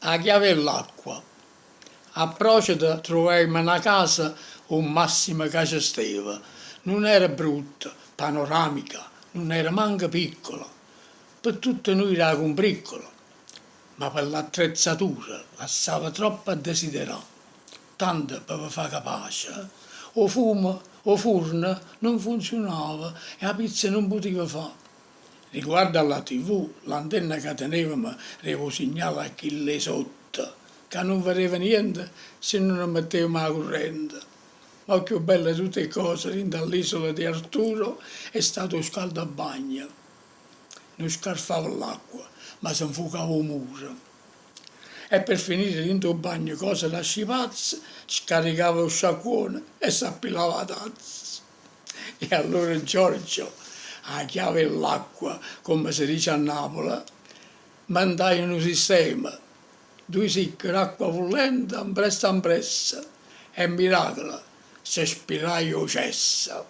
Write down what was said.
'A chiave 'e ll'acqua. A Procida truvajme na casa 'o massimo ca ce steva, nun era brutta, panoramica, nun era manco piccola, pe tutte nuje d' 'a combriccola, ma pe l'attrezzatura lassava troppo a desiderà, tanto pe ve fa capace, 'o fumo 'o furno nun funziunava e 'a pizza nun putive fa. Riguardo alla tivvù, l'antenna ca tenevemo deva 'o signale a chille 'e sotto, ca nun vedeva niente si nun mettevemo 'a currente. Ma 'o cchiù bello 'e tutte 'e cose dint' all'isola di Arturo è stato 'o scaldabagno. Nun scarfava l'acqua, ma se 'nfucava 'o muro. E per finire dint' 'o bagno, cosa da ascì pazz, scaricava 'o sciacquone e s'appilava 'a tazza. E allora Giorgio, 'a chiave 'e ll'acqua, comme se dice a Napule, 'nventaje nu sistema, duje sicche d'acqua vullente ampressa ampressa e miracolo, se spilaje 'o cesso.